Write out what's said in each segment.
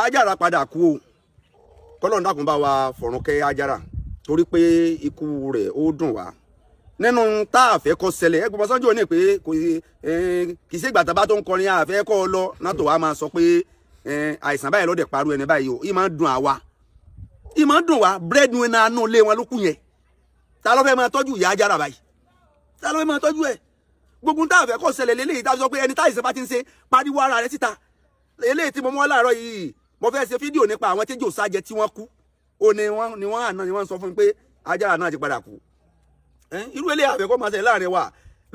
Ajára padà kú o. Kọ́lọ́n dákun bá wa fọ̀run kẹ́ Ajára, torí pé ikú rẹ̀ ó dùn wá nínú tá a fẹ́ kó ṣẹlẹ̀. Ẹgbẹ́ Ọbásanjọ́ ní pé kò kì í ṣe ìgbà tá a bá tó ń kọrin àfẹ́ kọ́ ọ lọ náà tó wàá máa sọ pé àìsàn báyìí lọ́dẹ̀ parú ẹni báyìí o. Ì máa ń dùn àwa, ì máa ń dùn wá. Breadwinner nù lé wọn ló kù yẹn. Ta ló fẹ́ máa tọ́jú ìyá Ajára báyìí? Ta ló fẹ́ máa tọ́jú ẹ̀? Gbogbo tá a fẹ́ kó ṣẹlẹ̀ lélẹ́yìí tá a sọ pé ẹni táìsàn bá ti ń ṣe, pariwo ara rẹ̀ síta. Eléyìí tí mo mú wá láàárọ̀ yìí, mo fẹ́ ṣe fídíò nípa àwọn tẹ́jọ́ sájẹ tí wọ́n kú. Ó ní wọ́n ní wọ́n àná ni wọ́n sọ fún mi pé Ajára náà ti padà kú. Irú eléyìí àfẹ́ kó máa ṣẹlẹ̀ láàrin wa.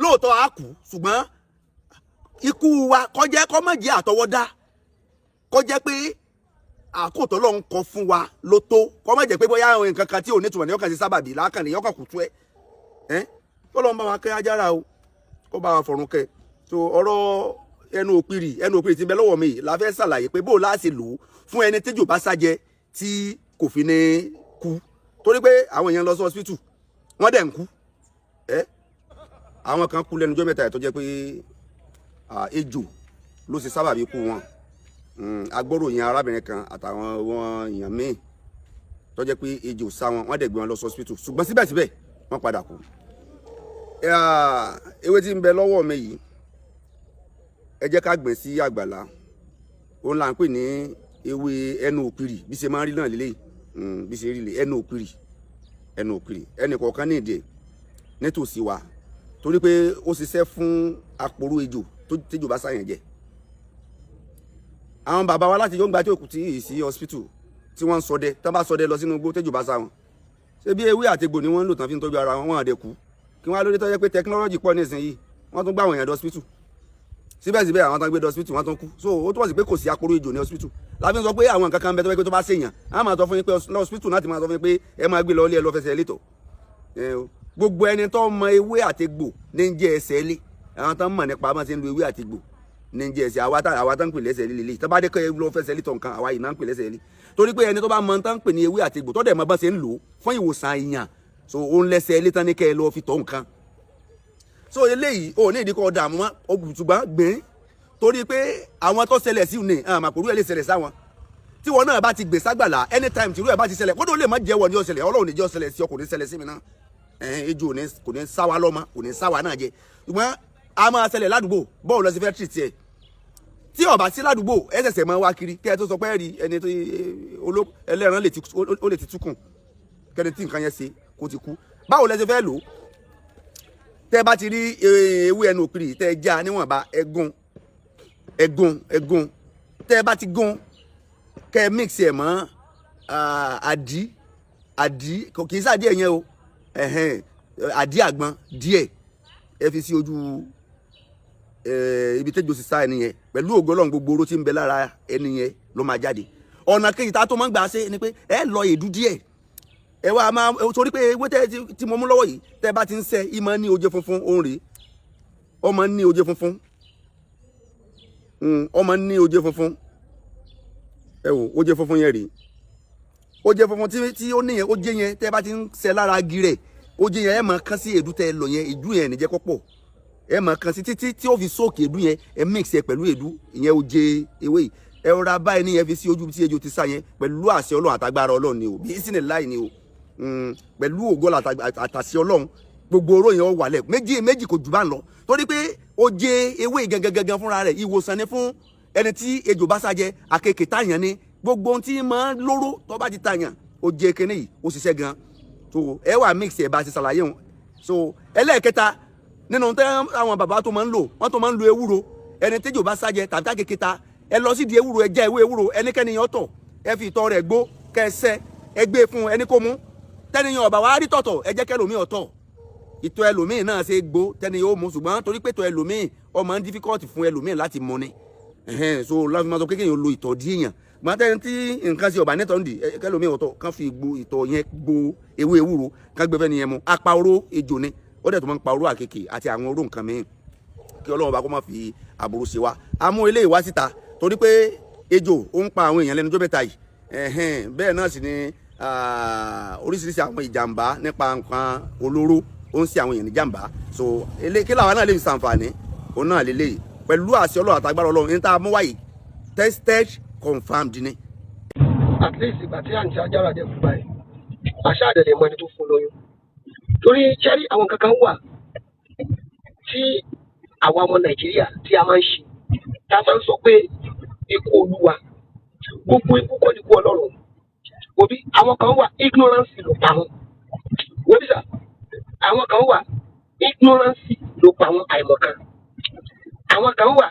Lóòótọ́ a kú, ṣùgbọ́n ikú wa kó jẹ́ kó má jẹ́ àtọwọ́dá, kó jẹ́ pé àkótọ́ lọ́n kọ fún wa ló tó, kó má jẹ́ pé bóyá àwọn nǹkan kan tí ò ní tùmọ̀ ní ọkàn sí sábàbí lákànnì ọkàn kùtù ẹ̀ ẹ́. Kó lọ́n bá wa kẹ́ Ajára o, kó bá wa fọ̀run kẹ́. Tó ọ̀rọ̀ ẹnu òpìrì, ẹnu òpìrì tí ń bẹ lọ́wọ́ mi la fẹ́ ṣàlàyé pé bó o láṣẹ lò ó fún ẹni tẹ́jò bá sájẹ tí kò fi ní kú, torí pé àwọn èèyàn lọ sí hospital, wọ́n dẹ̀ ń kú. Ẹ́ àwọn kan kú lẹ́nu ọjọ́ mẹ́ta ẹ̀ tó jẹ́ pé ejò ló ṣe sábàbí ikú wọn. Agbóròyìn arábìnrin kan àtàwọn wọn èèyàn míì tó jẹ́ pé ejò sá wọn, wọ́n dẹ̀ gbé wọn lọ sí hospital, ṣùgbọ́n síbẹ̀síbẹ̀ wọ́n padà kú. Ewé tí ń bẹ lọ́wọ́ mi yìí, ẹ jẹ́ ká gbìn sí àgbàlá. Òun là ń pè ní ewé ẹnu òpìrì. Bí ṣe máa ń rí náà lélẹ́yìí, bí ṣe rí lè ẹnu òpìrì. Ẹnu òpìrì, ẹnì kọ̀ọ̀kan ní ìdè nítòsí wa, torí pé ó ṣiṣẹ́ fún aporó ejò tó tẹ́jò bá sáyẹn jẹ. Àwọn bàbá wa láti yọ̀ǹgbà tí òkú tí ì sí hospital, tí wọ́n ń ṣọdẹ, tí wọ́n bá ṣọdẹ lọ sínú igbó, tẹ́jò bá sá wọn, ṣé bí ewé àtegbò ni wọ́n ń lò tán fi ń tọ́jú ara wọn, wọ́n àdẹ kú. Kí wọ́n á lórí tó jẹ́ pé technology pọ̀ nísìnyí, wọ́n tún gbá àwọn èèyàn dé hospital, síbẹ̀síbẹ̀ àwọn tó ń gbé dé hospital, wọ́n tún kú. So ó túmọ̀ sí pé kò sí aporó ejò ní hospital. Láfi sọ pé àwọn nǹkan kan bẹ tó fẹ́ pé tó bá ṣèyàn, á máa sọ fún yín pé hospital náà ti máa sọ fún yín pé ẹ máa gbé lọ ilé, ẹ lọ fẹsẹ̀ létò. Gbogbo ẹni tó mọ ewé àtegbò ní ń jẹ́ ẹsẹ̀ lé. Àwọn tó ń mọ̀ nípa bá ṣe ń lo ewé àtegbò ní ń jẹ́ ẹsẹ̀. Àwa tá ń pè lẹ́sẹ̀ lé lélẹ̀ tó bá dé kẹ́ lọ fẹsẹ̀ létọ̀ nǹkan, àwa yìí náà ń pè lẹ́sẹ̀ lé, torí pé ẹni tó bá mọ tán ń pè ní ewé àtegbò, tó dẹ̀ mọ bá ṣe ń lò fún ìwòsàn èèyàn, so òun lẹ́sẹ̀ lé tán ní kẹ́ ẹ lọ fi tọ̀ nǹkan. So eléyìí ò ní ìdíkọ̀ dààmú mọ́, ṣùgbọ́n gbìn, torí pé àwọn tó ṣẹlẹ̀ sí ní àwọn àpòrú ẹ̀ lè ṣẹlẹ̀ sáwọn. Tí wọn náà bá ti gbé ságbàlá, anytime tìrú ẹ̀ bá ti ṣẹlẹ̀, kódò lè má jẹ́wọ́ ní ó ṣẹlẹ̀. Ọlọ́run ní jẹ́ ó ṣẹlẹ̀ sí ọ, kò ní ṣẹlẹ̀ sí mi náà. Ejò kò ní sáwa lọ́mọ, kò ní sáwa náà jẹ, ṣùgbọ́n a máa ṣẹlẹ̀ ládùúgbò. Bọ́ọ̀lù lọ sí fẹ́ treat ẹ̀ tí ó bá sí ládùúgbò, ẹ ṣẹ̀ṣẹ̀ máa wá kiri kí ẹ tó sọ pé rí ẹni tó ẹlẹ́ran ó lè ti túkùn kẹ́ni tí nǹkan yẹn ṣe kó ti kú. Báwo lẹ ṣe fẹ́ lò ó? Tẹ́ bá ti rí ewé ẹnu òpìrì, tẹ́ já níwọ̀nba, ẹgún ẹgún ẹgún. Tẹ́ bá ti gún, kẹ́ mix ẹ̀ mọ́ àdí, àdí kì í sàdí ẹ̀yẹn o, àdí àgbọn díẹ̀, ẹ fi sí ojú ibi tẹ́jọ́ sì sá ẹni yẹn. Pẹ̀lú ògo Ọlọ́run, gbogbo oró tí ń bẹ lára ẹni yẹn ló máa jáde. Ọ̀nà kejì tá a tó máa ń gbà ṣe ni pé ẹ lọ èédú díẹ̀, ẹ wá máa, torí pé ewé tẹ́ tí mo mú lọ́wọ́ yìí, tẹ́ bá ti ń sẹ́, ìmọ̀ ní oje funfun. Òun rèé, ọmọ ní oje funfun, ọmọ ní oje funfun. Ẹ wò, oje funfun yẹn rèé. Oje funfun tí ó níyẹn, oje yẹn, tẹ́ bá ti ń sẹ́ lára agi rẹ̀, oje yẹn, ẹ máa kán sí èédú tẹ́ lọ yẹn. Èédú yẹn níjẹ́ kó pọ̀, ẹ máa kán sí títí tí ó fi soak èédú yẹn. Ẹ mix ẹ pẹ̀lú èédú ìyẹn, oje ewé yìí, ẹ rọra báyìí níyẹn fi sí ojú tí ejò ti sá yẹn. Pẹ̀lú àṣẹ Ọlọ́run àtagbára Ọlọ́run ni o, bí sínú láì ni o, pẹ̀lú ògo àtàṣẹ Ọlọ́run, gbogbo oró yẹn ó wálẹ̀. Méjì méjì kò jù bá ń lọ, torí pé oje ewé gangan gangan fúnra rẹ̀, ìwòsàn ni fún ẹni tí ejò bá sájẹ. Àkekèé tàyàn ni, gbogbo ohun tí máa ń lóró tó bá ti tàyàn, oje kíní yìí ó ṣiṣẹ́ gan. So ẹ wà mix ẹ bá ti ṣàlàyé wọn. So ẹlẹ́ẹ̀kẹta nínú tẹ́ àwọn bàbá tó máa ń lò, wọ́n tó máa ń lo ewúro. Ẹni tẹ́jò bá sájẹ tàbí tákèké ta, ẹ lọ sí di ewúro, ẹ já ewé ewúro, ẹnikẹ́ni yẹn ọ̀tọ̀, ẹ fi ìtọ̀ rẹ̀ gbó kẹsẹ́, ẹ gbé fún ẹni kó mú. Tẹ́niyàn ọ̀bà wa rí tọ̀tọ̀, ẹ jẹ́ kẹlòmíì ọ̀tọ̀. Ìtọ̀ ẹlòmíì náà ṣe gbó tẹ́ni yóò mú, ṣùgbọ́n torí pé ìtọ̀ ẹlòmíì ọmọ ń difficult fún ẹlòmíì láti mú ni. So láti máa sọ kékeré lo ìtọ̀ dí èèyàn, gbọ́n tẹ́ni tí nǹkan ṣe ọ̀bà nítọ̀ ń dì, kẹlòmíì ọ̀tọ̀, kán fi gbo ìtọ̀ yẹn gbo ewé ewúro, kán gbé fẹ́ni yẹn mu. Apá oró ejò ni, ó dẹ̀ tó máa ń pa oró àkekèé àti àwọn oró nǹkan mìíràn. Kí Ọlọ́run bá kó má fi àbúrò ṣe wá. A mú eléyìí wá síta torí pé ejò ó ń pa àwọn èèyàn lẹ́nu ọjọ́ mẹ́ta yìí. Bẹ́ẹ̀ náà sì ni oríṣiríṣi àwọn ìjàmbá nípa nǹkan olóró ó ń ṣe àwọn èèyàn ní jàmbá. So kí làwọn náà lè fi ṣàǹfààní òun náà lélẹ́yìí. Pẹ̀lú àṣẹ Ọlọ́run àtàgbára Ọlọ́run ní tá a mú wáyé, tested, confirmed ni. At least ìgbà tí àǹtí Ajára dẹ̀ kú báyìí, àṣà àdẹ̀ lè mọ ẹni tó fún lóyún. Torí ṣẹ́rí àwọn kankan wà tí àwa ọmọ Nàìjíríà tí a máa ń ṣe, tá a máa ń sọ pé ikú Olúwa, gbogbo ikú kọ́ ni ikú Ọlọ́run. Òbí àwọn kan wà, ignorance ló pa wọn. Wọ́n sà, àwọn kan wà, ignorance ló pa wọn, àìmọ̀kan. Àwọn kan wà,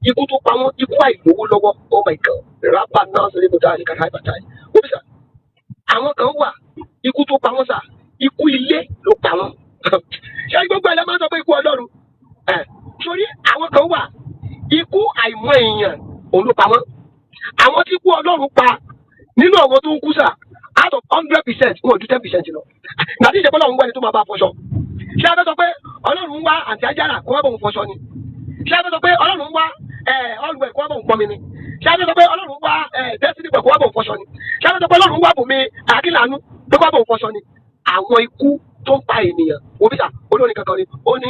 ikú tó pa wọn, ikú àìlówó lọ́wọ́. Oh my God, rábà náà sọ níbo táyà ní kàkà ìbàtà yìí. Wọ́n sà, àwọn kan wà, ikú tó pa wọn sà, ikú ilé ló pa wọn. Ṣé gbogbo ẹ̀ lẹ́ máa ń sọ pé ikú Ọlọ́run? Ẹ̀ sórí àwọn kan wà, ikú àìmọ̀ èèyàn òun ló pa wọn. Àwọn tí ikú Ọlọ́run pa nínú àwọn tó ń kú sà, out of 100%, wọn ò ju 10% lọ. Gbàtí ìṣẹ́pọ̀ Ọlọ́run wá ẹni tó máa bá fọṣọ. Ṣé a fẹ́ sọ pé Ọlọ́run wá àǹtí Ajára kó wá bóun fọṣọ ni? Ṣé a fẹ́ sọ pé Ọlọ́run wá ọlùwẹ̀ kó wá bóun pọnmi ni? Ṣé a fẹ́ sọ pé Ọlọ́run wá Destiny kó wá bóun fọṣọ ni? Ṣé a fẹ́ sọ pé Ọlọ́run wá Bùnmi Akínlànú tó wá bóun fọṣọ ni? Àwọn ikú tó ń pa ènìyàn, òbísà olórin kankan ni ó ní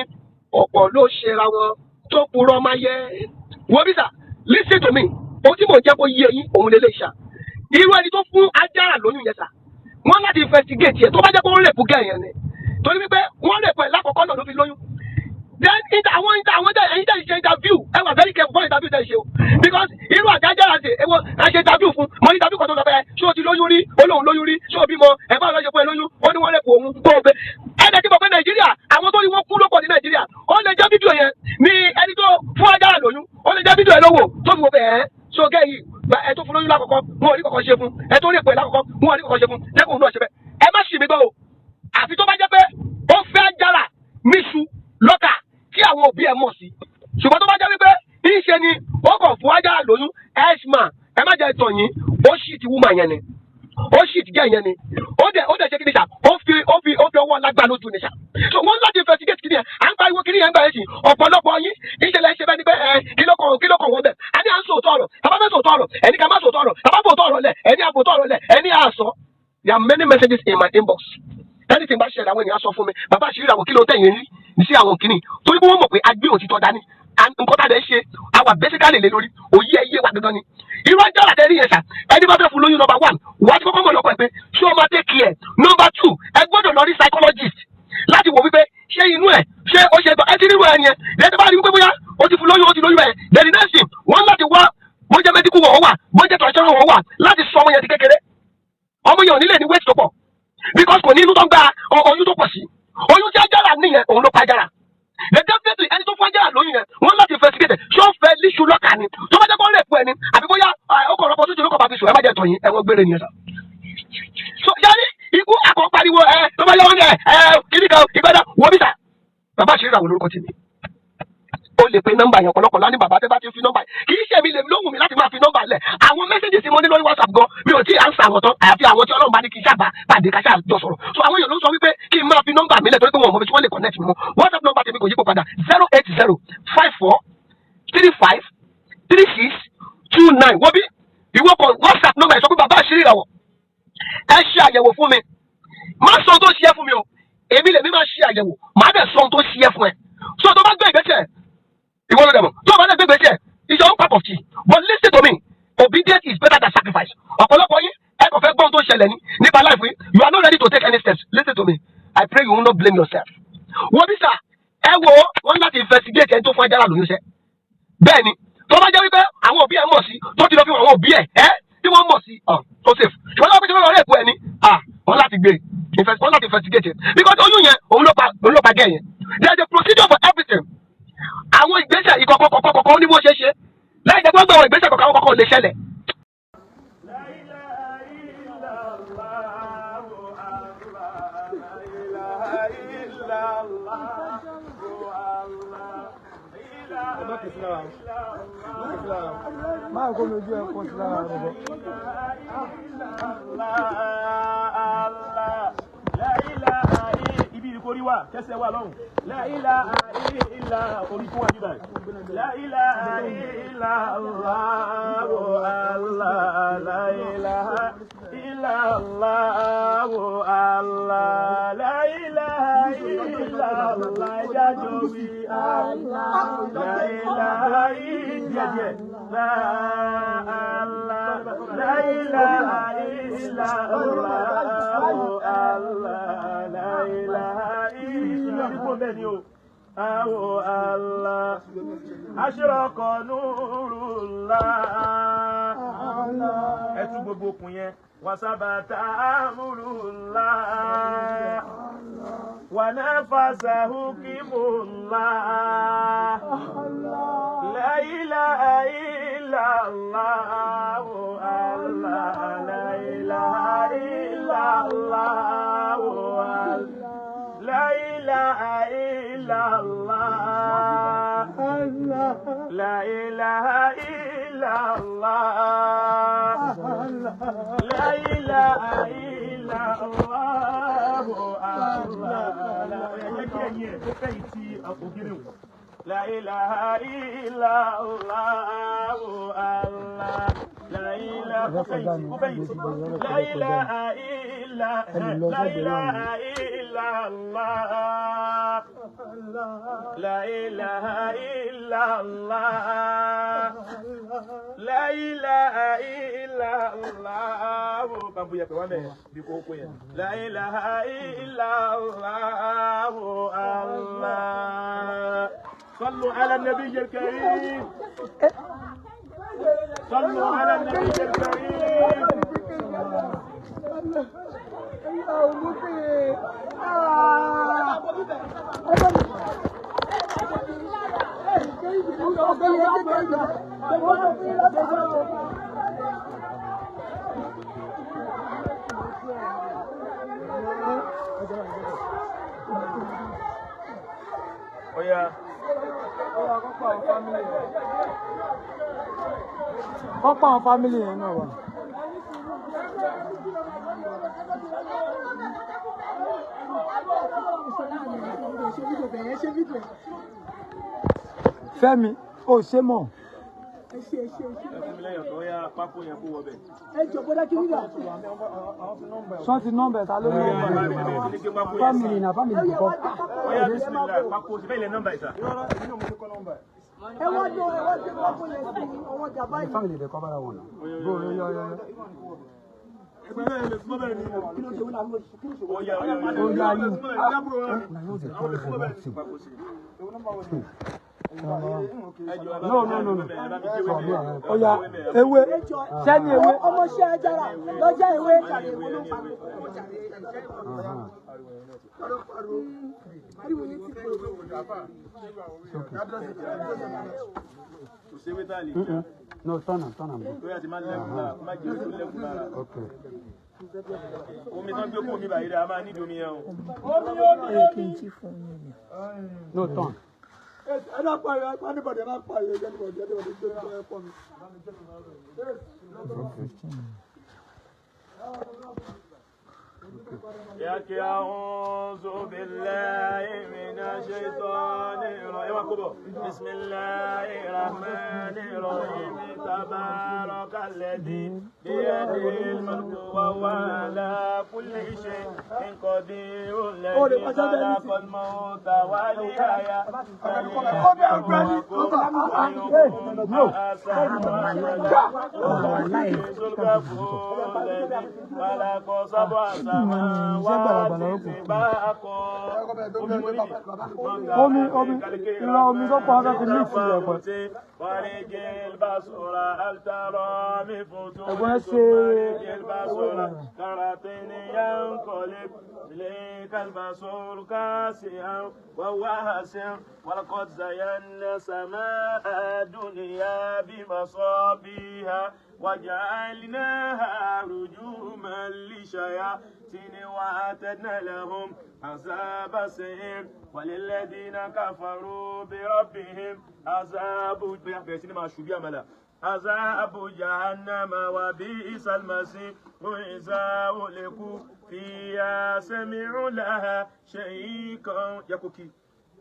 ọ̀pọ̀ ló ṣera wọn tó purọ́ máa yẹ. Wobisa, listen to me. Ohun tí mò ń jẹ́ kó yé yín òun lélẹ̀ ṣá. Irú ẹni tó fún Ajára lóyún yẹn sà, wọ́n láti investigate yẹn tó bá jẹ́ pé wọ́n rape gẹ̀ yẹn ni. Torí wípé wọ́n rape ẹ̀ lákọ̀ọ́kọ́ náà ló fi lóyún. Then inter àwọn inter àwọn tẹ ẹ̀yin tẹ̀ ṣe interview, ẹ wà very careful for interview tẹ̀ ṣe o. Because irú àti Ajára ṣe ewo ẹ ṣe interview fún, mo ní interview kan tó sọ pé ṣé o ti lóyún rí, ó lóun lóyún rí, ṣé o bímọ, ẹ bá lọ ṣe fún ẹ lóyún, ó ní wọ́n rape òun kó o bẹ. Ẹ̀ẹ́dẹ̀ tí mo pé Nàìjíríà, àwọn tó ní wọ́n kú ló pọ̀ ní Nàìjíríà, ó lè jẹ́ fídíò yẹn ní ẹni tó fún Ajára lóyún, ó lè jẹ́ fídíò ẹ lówó tó fi wò pé ẹ̀ so gẹ́ yìí ẹ tó fún lóyún lákọ̀ọ́kọ́, wọn ò ní kọ̀kọ́ ṣe fún ẹ, tó rape ẹ̀ lákọ̀ọ́kọ́, wọn ò ní kọ̀kọ́ ṣe fún, jẹ́ kóun náà ṣe bẹ́ẹ̀. Ẹ má ṣì mí gbọ́ o, àfi tó bá jẹ́ pé ó fẹ́ Ajára níṣu lọ́kà tí àwọn òbí ẹ̀ mọ̀ sí. Ṣùgbọ́n tó bá jẹ́ wípé ìṣe ni ó kàn fún Ajára lóyún, ẹ̀ṣmà ẹ má jẹ́ tọ̀ yín, ó sì ti wúmà yẹn ni, ó sì ti gẹ̀ yẹn ni, ó dẹ̀ ṣe kí ni sà, ó fi ọwọ́ lágbá lójú ni sà. So wọ́n láti investigate kí ni yẹn. À ń pariwo kí ni yẹn ń gbà yẹn sí ọ̀pọ̀lọpọ̀ yín, ìṣẹ̀lẹ̀ ṣe bẹ́ẹ̀ ni pé ẹ kí ló kàn wọ́n bẹ̀. A ní à ń sòótọ́ ọ̀rọ̀, tàbá fẹ́ sòótọ́ ọ̀rọ̀, ẹni ká má sòótọ́ ọ̀rọ̀, tàbá fòótọ́ ọ̀rọ̀ lẹ̀, ẹni àfòótọ́ ọ̀rọ̀ lẹ̀, ẹni àsọ. There are many messages in my inbox. Anything bá ṣẹlẹ̀, àwọn ènìyàn sọ fún mi, bàbá àṣírí àwọn, kí ló tẹ̀yìn rí sí àwọn kìíní, torí pé wọ́n mọ̀ pé a gbé òtítọ́ dání. Nǹkan tá a lè ṣe àwa basically lé lórí òye ẹyẹ wa gangan ni. Irú Ajára tẹ rí yẹn sà, ẹni bá fẹ́ fún lóyún, number one, wàá ti kọ́kọ́ mọ̀ lọ́kọ̀ ẹ̀ pé ṣé o máa take care. Number two, ẹ gbọ́dọ̀ lọ rí psychologist láti wò wípé ṣé inú ẹ̀ ṣé ó ṣe ẹ ti rírú ẹ yẹn. Lẹ́tọ́ bá rí wípé bóyá o ti fún lóyún, o ti lóyún ẹ̀, then the next thing, wọ́n láti wá bó jẹ́ medical wọ̀ wà, bó jẹ́ traditional wọ̀ wà, láti sọ ọmọ yẹn di kékeré. Ọmọ yẹn ò ní lè ní weight tó pọ̀ because kò ní inú tó ń gba oyún tó pọ̀ sí. Oyún tí Ajára nìyẹn, òun ló pa Ajára. The definitely ẹni tó fún Ajára lóyún yẹn, wọ́n láti investigate ṣé ó fẹ́ líṣu lọ́kà ni, tó bá jẹ́ kó rape ẹ ni, àbí bóyá ó kọ̀ ọ̀rọ̀ tó ti lókọ̀ bá fi sùn. Ẹ má jẹ́ tọ̀yìn ẹ̀wọ̀n gbére nìyẹn sà. So yáni ikú akọ pariwo ẹ tó bá yẹ wọn ẹ ẹ kíní kan ìgbàdá wọ́n bí sà. Bàbá àṣírí àwọn olórúkọ tèmi, ó lè pe nọ́mbà yẹn. Ọ̀pọ̀lọpọ̀ lánìí bàbá tẹ́ bá ti fi nọ́mbà yẹn, kì í ṣe mi lè lóhùn mi láti máa fi nọ́mbà lẹ̀. Àwọn message tí mo ní lórí WhatsApp gan, mi ò tí ì answer àwọn tán, àyàfi àwọn tí Ọlọ́run bá ní kí n ṣàbà pàdé ká ṣáà jọ sọ̀rọ̀. So àwọn èèyàn ló ń sọ wípé kí n máa fi nọ́mbà mi lẹ̀ torí pé wọn ò mọ̀ bí tí wọ́n lè connect mi mọ́. WhatsApp nọ́mbà tèmi kò yípo padà, 08054353629. Wọ́n bí ìwọ kan WhatsApp nọ́mbà ẹ̀, sọ pé bàbá àṣírí ìràwọ̀, ẹ ṣe àyẹ̀wò fún mi. Má sọ ohun tó ṣe é fún mi o, èmi lèmi máa ṣe àyẹ̀wò, má dẹ̀ sọ ohun tó ṣe é fún ẹ. So tó bá gbé ìgbésẹ̀, ìwọ ló dẹ̀ mọ̀. Tó bá dẹ̀ gbé ìgbésẹ̀, it's your own cup of tea. But listen to me, obedience is better than sacrifice. Ọ̀pọ̀lọpọ̀ yín, ẹ kò fẹ́ gbọ́n tó ṣẹlẹ̀ ní nípa life yín. You are not ready to take any steps. Listen to me, I pray you will not blame yourself. Wọ́n bí sà, ẹ wo, wọ́n láti investigate ẹni tó fún Ajára lóyún sẹ́. Bẹ́ẹ̀ ni, tó bá jẹ́ wípé àwọn òbí ẹ̀ mọ̀ sí, tó ti lọ fi àwọn òbí ẹ̀ ẹ́ tí wọ́n mọ̀ sí ọ̀ tó safe. Ṣùgbọ́n lọ́wọ́ pé tí wọ́n lọ rape ẹ ni, ah, wọ́n láti gbé, wọ́n láti investigate it because oyún yẹn, òun ló pa gẹ́ yẹn. There is a procedure for everything. Àwọn ìgbésẹ̀ ìkọ̀kọ̀ kọ̀kọ̀ kọ̀kọ̀ ó ní bó ṣe ṣe láì jẹ́ pé wọ́n gbé àwọn ìgbésẹ̀ kọ̀ọ̀kan kọ̀ọ̀kan lè ṣẹlẹ̀. لا إله إلا الله الله، لا إله إلا الله الله، Ẹ má kì í sí lára o, má kì í sí lára o, máa kó mi ojú ẹ kó sí lára rẹ bọ. الله لا إله ibi ìkórí wà kẹsẹ̀ wà lọ́hùn. لا إله إلا orí tó wà níbà. لا إله إلا الله الله، لا إله إلا الله الله، لا إله إلا الله. Ẹjájọ́ wí Allah, لا إله díẹ̀díẹ̀. لا الله، لا إله. إلا الله الله لا إله إلا الله أشرق نور الله ẹ tú gbogbo okùn yẹn وثبت أمر الله ونفذ حكم الله لا إله إلا الله الله لا إله إلا الله لا إله إلا الله لا إله إلا الله لا إله إلا الله لا إله إلا الله الله لا إله لا إله إلا لا إله إلا الله لا إله إلا الله لا إله إلا الله لا إله إلا الله الله صلوا على النبي الكريم صلوا على النبي الكريم. Oya. Wọ́n pa àwọn fámìlì yẹn náà wà. Fẹ́mi, ó ṣe mọ̀. Sọ́n ti nọ́mbà ẹ̀ ta ló ní nọ́mbà ẹ̀. Fámìlì náà fámìlì kọ́. Fámìlì rẹ̀ kọ́ bára wọn náà. Bó o yọ yọ yọ. Ó yá yìí. No, no, no, no. Ó yá ewé sẹ́ni ewé. Ọmọọṣẹ́ Ajára lọ́jọ́ ewé. No, turn am, turn am. Okay. Omi tán gbé kó mi báyìí rẹ̀, a máa nídìí omi yẹn o. No, turn. ياك أعوذ بالله من الشيطان الرجيم بسم الله الرحمن الرحيم تبارك الذي بيده الملك وهو على كل شيء قدير الذي خلق الموت والحياة خلق سبع سماوات Omi omi ìran omi tó pọ̀ akẹ́kọ̀ọ́ mix ìyẹ̀pẹ̀. Ẹ̀gbọ́n ẹ ṣe ولقد زينا سماء الدنيا بمصابيح وجعلناها رجوما للشياطين وأعتدنا لهم عذاب السعير وللذين كفروا بربهم عذاب عذاب جهنم وبئس المصير وإذا ألقوا فيها سمعوا لها شهيقا يكوكي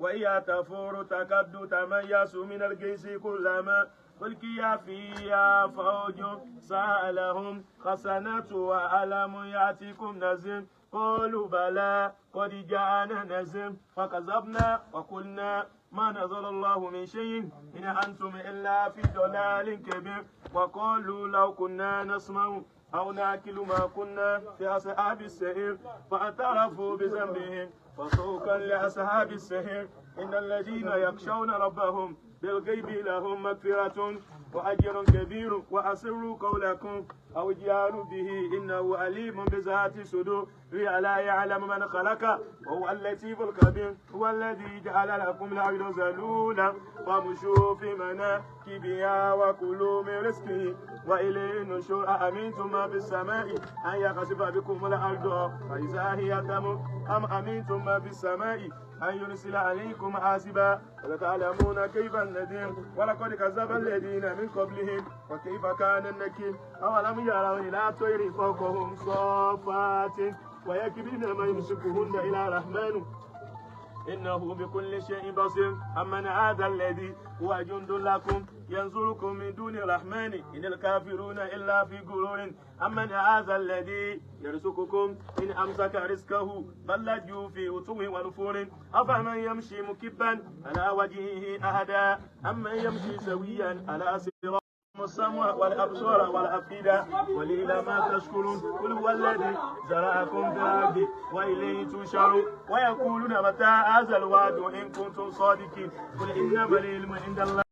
وهي تفور تكاد تميز من الجيش كلما ألقي فيها فوج سألهم خزنتها ألم يأتكم نذير قالوا بلى قد جاءنا نذير فكذبنا وقلنا ما نزل الله من شيء إن أنتم إلا في ضلال كبير وقالوا لو كنا نسمع أو نأكل ما كنا في أصحاب السعير فاعترفوا بذنبهم فسوقا لأصحاب السعير. إن الذين يخشون ربهم بالغيب لهم مغفرة وأجر كبير. وأسروا قولكم أو اجهروا به إنه عليم بذات الصدور. لا يعلم من خلق وهو اللطيف الخبير. هو الذي جعل لكم الأرض ذلولا فامشوا في مناكبها وكلوا من رزقه وإليه النشور. أأمنتم ما في السماء أن يخسف بكم الأرض فإذا هي تمور أم أمنتم ما في السماء أن يرسل عليكم حاسبا ولتعلمون كيف النذير. ولقد كذب الذين من قبلهم وكيف كان النكير. أولم يروا إلى الطير فوقهم صافات ويكبرن ما يمسكهن إلى الرحمن إنه بكل شيء بصير. أمن هذا الذي هو جند لكم ينصركم من دون الرحمن إن الكافرون إلا في غرور. أمن هذا الذي يرزقكم إن أمسك رزقه بل لجوا في عتو ونفور. أفمن يمشي مكبا على وجهه أهدى أمن يمشي سويا على صراط السمع والأبصار والأفئدة ولإلى ما تشكرون. قل هو الذي زرعكم في الأرض وإليه تشرون. ويقولون متى هذا الوعد إن كنتم صادقين. قل إنما العلم عند الله.